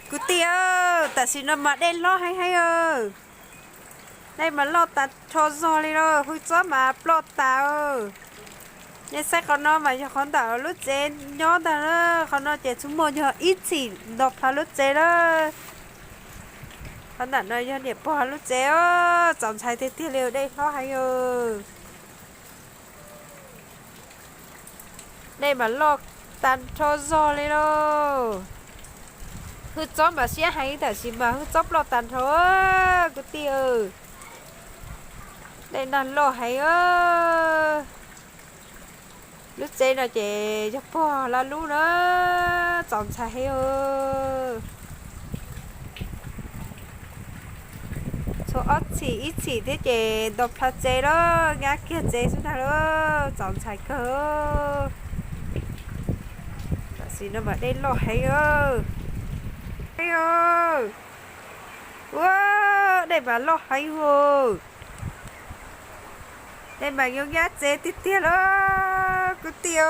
Kwv tij, tam sim no mas dej loj heev heev. Dej mas loj tag nrho zog li lauj, hwj txob mas ploj tas. Nej saib qhov no mas yog qhov ntawm lub tsev nyob ntag na. Qhov no ces txhua muaj yog ib txhim nto plhaw lub tsev na. Qhov ntawm no yog niam pog lub tsev, txaus ntshai tiag tiag li, dej hlob heev. Dej mas loj tag nrho zog li lauj. Hwj txob mas siab heev, tam sim mas hwj txob ploj tag nrho. Kwv tij, dej nag loj heev. Lub tsev no ces yog pog lawv lub na, txaus ntshai heev. Txhua ob txhim ib txhim thiab ces nto plhaw tsev lawm, nyab kiag tsev xwb ntag lauj, txaus ntshai kawg. Tam sim no mas dej loj heev. Ua, dej mas loj heev. Dej mas yuav nyab tsev tiag tiag lauj kwv tij,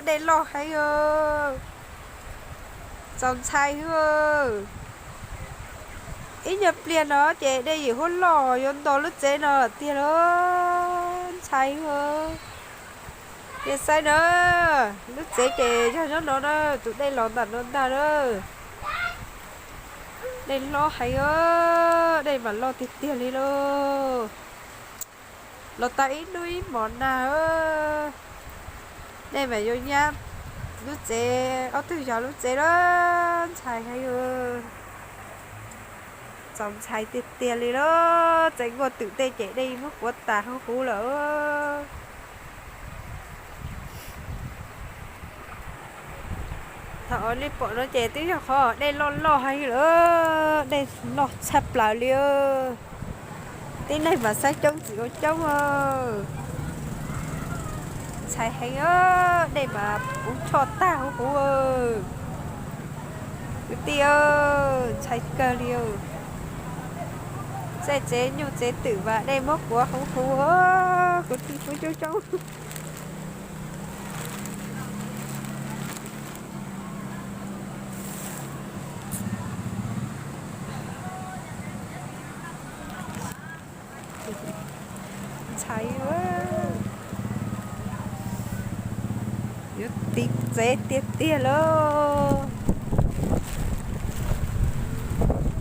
dej loj heev. Txaus ntshai. Ib nyuag pliag no ces dej yim huab loj yuav nto lub tsev no tiag lauj, ntshai. Nej saib na, lub tsev ces yog nyob no na, tus dej los ntawm no ntag na. Dej hlob heev, dej mas loj tiag tiag li lauj. Los tau ib hnub ib hmos nag, dej mas yuav nyab lub tsev, ob tug yog lub tsev lawm, ntshai heev. Txaus ntshai tiag tiag li lauj, tseem nkuaj twm tej ces dej muab kuav tas huv huv lawm. Thaum nej pom no ces twb yog qhov dej loj loj heev lawm, dej loj tshaj plaws li. Tib neeg mas saib coob tsis ua coob. Ntshai heev, dej mas puv tshoj tag huv huv. Kwv tij, ntshai kawg li. Tej tsev nyuj tsev twm mas dej muab kuav huv huv, kwv tij phooj ywg coob coob. Ntshai, yuav tiv tsev tiag tiag lauj.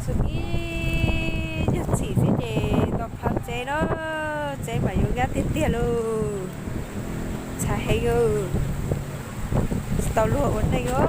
Txhua ib nyuag txhim xwb ces nto plhaw tsev na, tsev mas yuav nyab tiag tiag lauj. Ntshai heev, tsis tau luag ua neej os.